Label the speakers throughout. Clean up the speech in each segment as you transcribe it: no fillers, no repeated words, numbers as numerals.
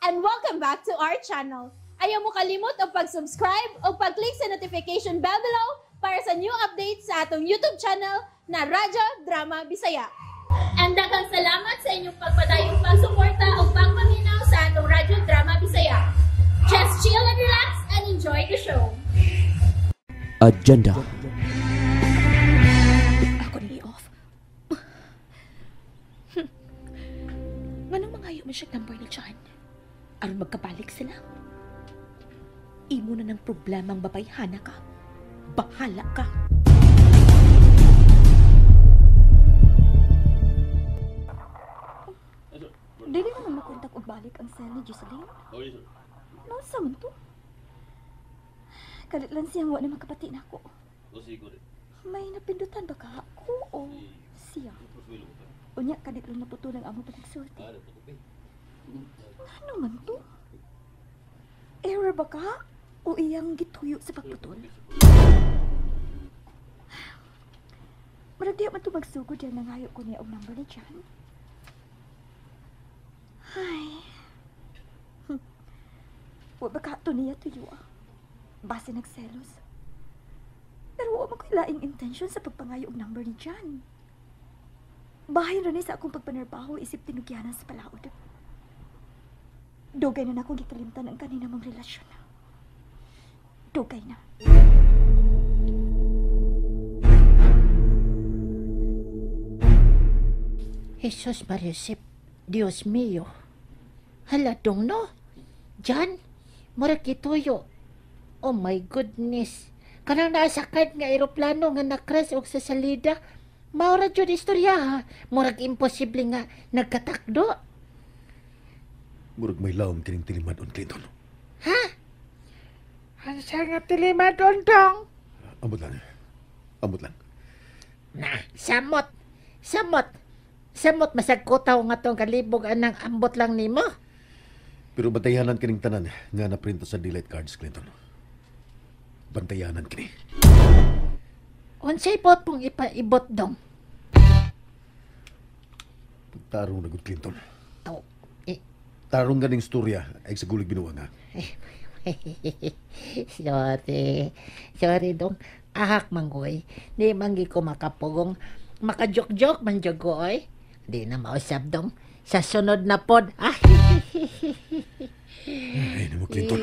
Speaker 1: And welcome back to our channel. Ayaw mo kalimot og pag-subscribe o pag-click sa notification bell below para sa new updates sa atong YouTube channel na Radyo Drama Bisaya. And daghang salamat sa inyong pagpadayong pagsuporta o pagpaminaw sa atong Radyo Drama Bisaya. Just chill and relax and enjoy the show.
Speaker 2: Agenda.
Speaker 3: Ako ni i-off. Nganong mangayo man siya number ni John? Aron magkabalik sila. Imo na ng problemang babayhana ka. Bahala ka.
Speaker 4: Dili naman makontak og balik ang cell ni Jocelyn. Naunsa man to? Kalit lang siyang wa na makapati nako. May napindutan ba ka ako o siya? Unya kadit lang naputulan ang among panagsulti. Ano man to? Error ba ka? O iyang gituyo sa pagputol? Murag diha man to magsugod yan nangayo ko niya og number ni John. Ay. Wa ba ka to niya tuyo ah? Base nagselos. Pero wa man ko'y laing intention sa pagpangayo og number ni John. Bahay ra ni sa akong pagpanarbaho isip tinugyanan sa palaod. Dugay na nakong gikalimtan ang kanina mong relasyon. Dugay na.
Speaker 5: Jesus Maria Josep, Dios mio. Hala dong no? Jan, mura kituyo. Oh my goodness. Kanang naasakad nga eroplano nga nakras og sa salida. Maura jud istorya ha. Murag imposible nga nagkatakdo.
Speaker 6: Murag may lawom kining tilimadon, Clinton.
Speaker 5: Ha? Ansa nga tilimadon dong?
Speaker 6: Amot lang. Amot lang.
Speaker 5: Na, samot. Samot. Samot masagkutaw nga tong kalibog anang ambot lang nimo.
Speaker 6: Pero bantayanan kining tanan nga naprinta sa daylight cards, Clinton. Bantayanan kini.
Speaker 5: Unsay bot pong ipaibot dong?
Speaker 6: Pagtarong na gud, Clinton.
Speaker 5: To. Eh,
Speaker 6: Tarong ganing storya ay sa gulig binuang ha.
Speaker 5: Sorry. Sorry dong. Ahak manggoy. Di manggi ko makapugong. Makajok-jok man jud ko oy. Di na mausab dong. Sa sunod na pod. Ah.
Speaker 6: Ay, namo, Clinton.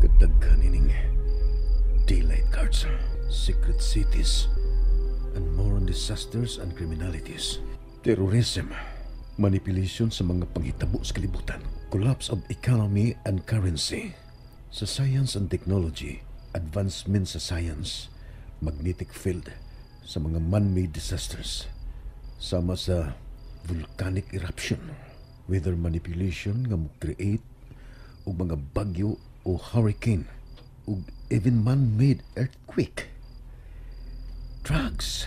Speaker 6: Kadaghan ining daylight cards, secret cities, and more on disasters and criminalities. Terrorism, manipulation sa mga panghitabo sa kalibutan, collapse of economy and currency, sa science and technology, advancement sa science, magnetic field, sa mga man-made disasters, sama sa volcanic eruption, weather manipulation nga mo-create og mga bagyo o hurricane, ug even man-made earthquake, drugs,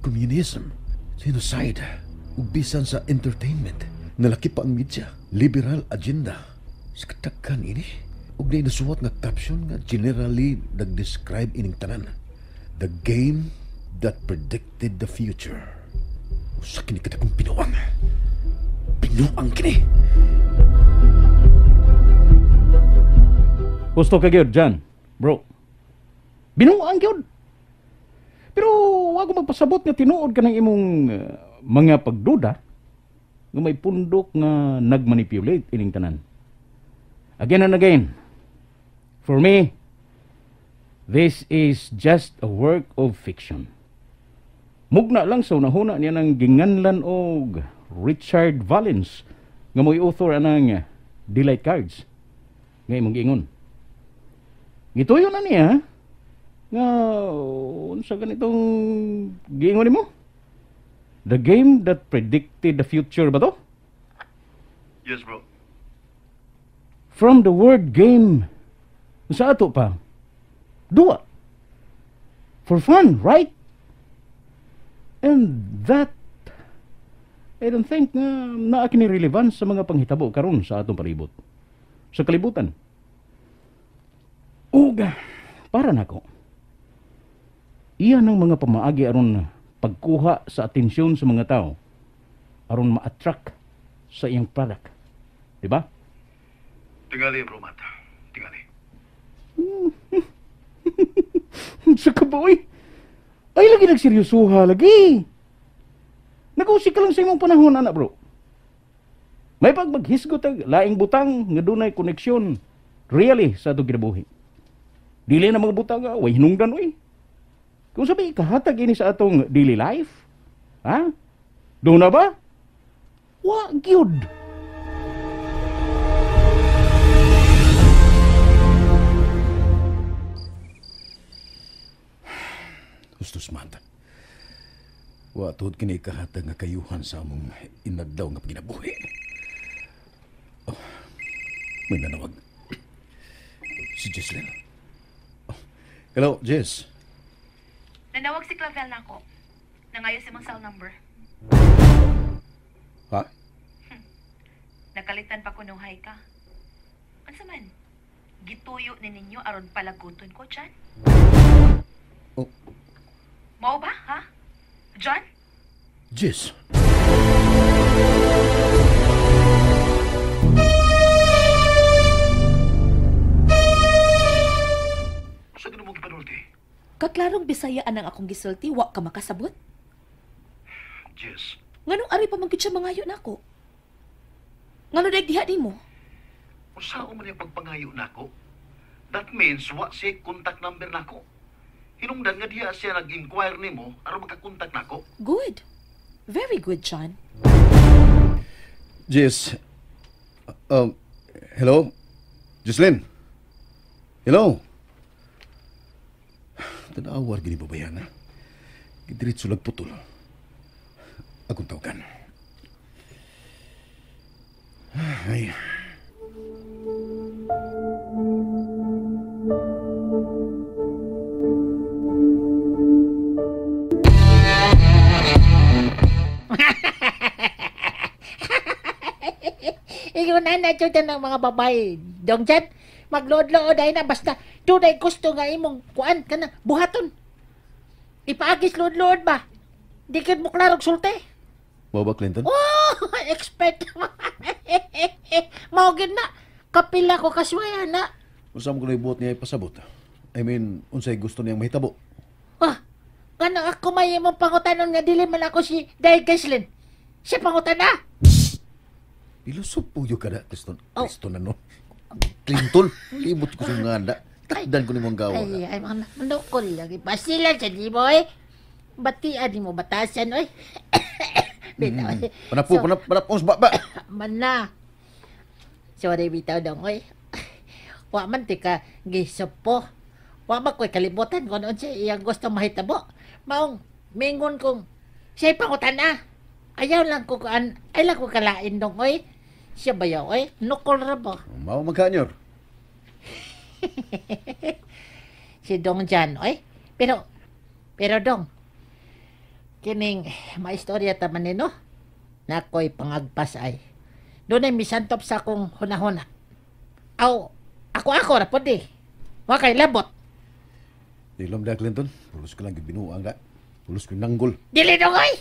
Speaker 6: communism, genocide, ug bisan sa entertainment. Nalaki pa ang media, liberal agenda. Sa katagkan ini, ug nay nasuwat nga caption nga generally nag-describe ining tanan. The game that predicted the future. Usa kini kadakong binuang. Binuang kini.
Speaker 7: Gusto ka gyud, John, bro. Binuang gyud. Pero wa ko magpasabot nga tinuod ka ng imong mga pagduda nga may pundok nga nagmanipulate ining tanan. Again and again, for me, this is just a work of fiction. Mugna lang sa unahuna niya ng ginganlan og Richard Valens nga mo'y author anang Daylight Cards nga imong giingon. Gituyo na niya nga unsa ganitong giingon nimo? The game that predicted the future ba to?
Speaker 6: Yes, bro.
Speaker 7: From the word game sa ato pa, duwa. For fun, right? And that, I don't think na naa kini relevance sa mga panghitabo karon sa atong palibot, sa kalibutan. Ug para nako, Iyan ang mga pamaagi aron pagkuha sa atensyon sa mga tao, aron ma-attract sa iyang product. Diba?
Speaker 6: Tingali, bro, Matt. Tingali.
Speaker 7: Sa kaboy! Ay, lagi nagseryosoha, lagi! Nag-usik ka lang sa imong panahon, anak, bro. May pagmaghisgot ang laing butang nga dunay koneksyon really sa atong kinabuhi. Dili na mga butang, way hinungdan, oy. Kung sabi, kahatag ini sa atong daily life, ha? Doon na ba? Wa gyud.
Speaker 6: Hustos, Matt. Wa tuhod kini kahatag nga kayuhan sa among inadlaw nga paginabuhi. Oh, may nanawag. Si Jesslyn. Oh, hello, Jess.
Speaker 3: Nanawag si Clavel na ako. Nangayo si mang cell number.
Speaker 6: Ha?
Speaker 3: Nakalitan pa kunuhay ka. Unsa man? Gituyo ni ninyo aron palaguton ko, John?
Speaker 6: Oh.
Speaker 3: Mao ba, ha? John?
Speaker 6: Jess. Sa ganun mong ipanulti?
Speaker 3: Kaklarong Bisaya anang akong gisulti, wa ka makasabot?
Speaker 6: Jess.
Speaker 3: Nganong ari pa man gyud siya mangayo nako? Ngano daig diha nimo?
Speaker 6: Unsa man yung pagpangayo nako? That means wa siya contact number nako. Hinungdan nga diha siya nag-inquire nimo aron makakontak nako.
Speaker 3: Good. Very good, John.
Speaker 6: Jess. Hello? Jocelyn? Hello? Tanawar gini babayan, ha? Gidiretso lag putol. Akong tawagan. Ay.
Speaker 5: Ikaw na na ng mga babae. Dong dyan, maglood-lood ay na basta dunay gusto nga imong kuan ka na buhaton. Ipaagis lood-lood ba? Di kid mo klarog sulti.
Speaker 6: Mao ba, Clinton?
Speaker 5: Oh, expert. Mao gid na. Kapila ko kaswaya na.
Speaker 6: Unsa mo kuno ibuot niya ipasabot? I mean, unsay gusto niyang mahitabo?
Speaker 5: Ah, ngano ako may imong pangutanon nga dili man ako si Day Gaislin. Siya pangutana.
Speaker 6: Ilusog puyo ka na, Clinton.
Speaker 5: Oh.
Speaker 6: Clinton ano? Clinton, libot ko sa mga anda. Takdan ko ni mong gawa.
Speaker 5: Ay, ay, mga manukol lagi. Basilan sa di mo, eh. Batian ni mo, batasan, oy. Bitaw.
Speaker 6: Panapo,
Speaker 5: So,
Speaker 6: panapo, panapo, ba, ba.
Speaker 5: Man na. Sorry, bitaw dong, oy. Wa man ti ka gisupo. Wa man ko'y kalibutan kung ano siya iyang gusto mahitabo. Maong, mingon kong, siya'y pangutan na. Ayaw lang ko kuan, ay lang ko kalain dong, oy. Siya ba yaw, oy? Nukol ra ba?
Speaker 6: Mao magkanyor.
Speaker 5: Si Dong Jan, oy. Pero Dong, kining maistorya ta man ni, no? Nakoy pangagpas ay. Doon ay misantop sa akong hunahuna. Aw, ako-ako ra pod eh. Wa kay labot.
Speaker 6: Ilom da, Clinton. Pulos ko lang binuang da. Pulos ko nanggol.
Speaker 5: Dili dong, oy!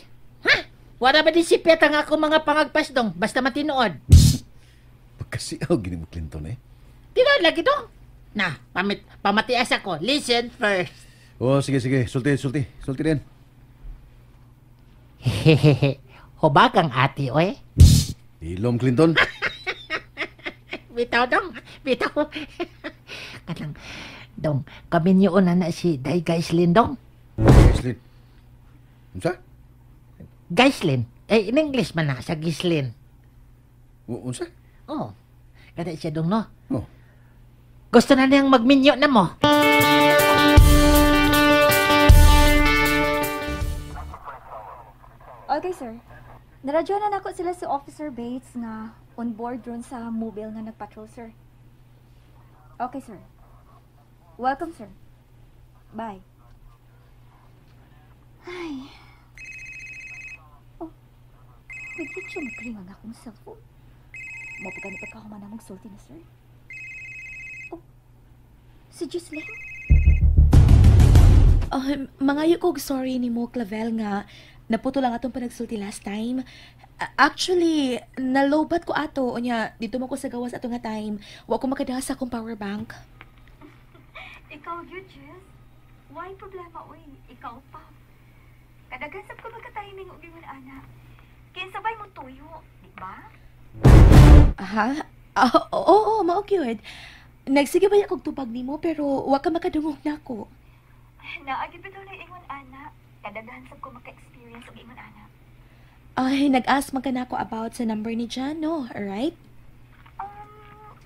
Speaker 5: Ha? Wala ba di sipyat ang akong mga pangagpas dong? Basta matinuod.
Speaker 6: Pagkasiaw gini mo, Clinton, eh.
Speaker 5: Tinuod lagi dong. Na, pamatias ako. Listen first.
Speaker 6: Oh, sige, sige. Sulti, sulti. Sulti din.
Speaker 5: Hehehe. Hubag ang ati, oy.
Speaker 6: Ilom, Clinton.
Speaker 5: Bitaw, dong. Bitaw. Kanang, dong, kami niyo na na si Day Gaislin, dong.
Speaker 6: Gaislin. Unsa?
Speaker 5: Gaislin. Eh, in English man na, sa Gislin.
Speaker 6: Unsa?
Speaker 5: Oh, kada siya, dong, no?
Speaker 6: Oh.
Speaker 5: Gusto na niyang magminyo na mo.
Speaker 4: Okay, sir. Naradyo na nako sila si Officer Bates nga on board drone sa mobile nga nagpatrol, sir. Okay, sir. Welcome, sir. Bye. Ay. Oh. Pwede siya mag-ring ang akong cellphone. Mapagani pagkahuman na magsulti na, sir. Oh. Si Ghislaine?
Speaker 3: Mangayo kog sorry nimo, Clavel, nga naputo lang atong panagsulti last time. Actually, nalobat ko ato. Unya, dito mo ko sa gawas ato nga time. Wa ko makadala sa akong power bank.
Speaker 4: Ikaw gyud, Jess. Why problema, uy? Ikaw pa. Kadagan sab ko magka-timing og ingon ana. Kinsabay mo tuyo, di ba?
Speaker 3: Ha? Oo, oo, mao gyud. Nagsige ba kog tubag nimo pero wa ka makadungog nako.
Speaker 4: Naagi bitaw na ingon ana. Kadaghan sab ko maka-experience og ingon ana.
Speaker 3: Ay, nag-ask man ka nako about sa number ni John, no? Alright?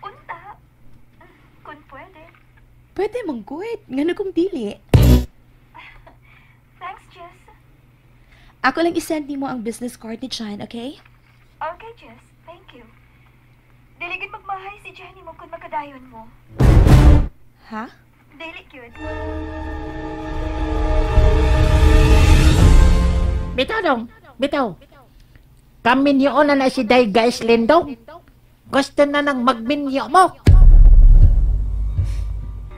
Speaker 4: Unta. Kung pwede.
Speaker 3: Pwede mong good. Ngano kung dili?
Speaker 4: Thanks, Jess.
Speaker 3: Ako lang isend nimo ang business card ni John, okay?
Speaker 4: Okay, Jess. Thank you. Dili gid magmahay si Jenny mo kung makadayon mo.
Speaker 3: Ha?
Speaker 4: Dili gyud.
Speaker 5: Bitaw dong, bitaw. Kaminyo na na si Day guys Lindong. Gusto na nang magminyo mo.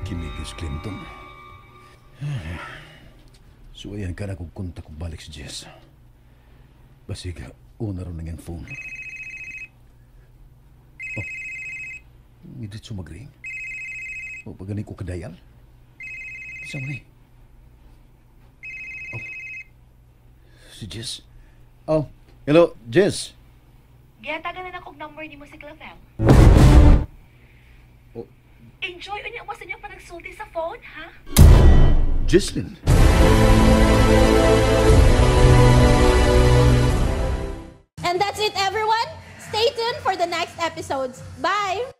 Speaker 6: Kinigis Clinton. So ayan ka na kung kontak kung balik si Jess. Basiga, una ron ang phone. Oh, hindi dito magring. O pagaling ko kadayal. Saan mo ni? Oh, si Jess. Oh, hello, Jess.
Speaker 3: Gihatagan na akong number nimo si Clavel.
Speaker 6: Oh.
Speaker 3: Enjoy unya mo sa inyong panagsulti sa phone, ha?
Speaker 6: Jesslyn.
Speaker 1: And that's it, everyone. Stay tuned for the next episodes. Bye!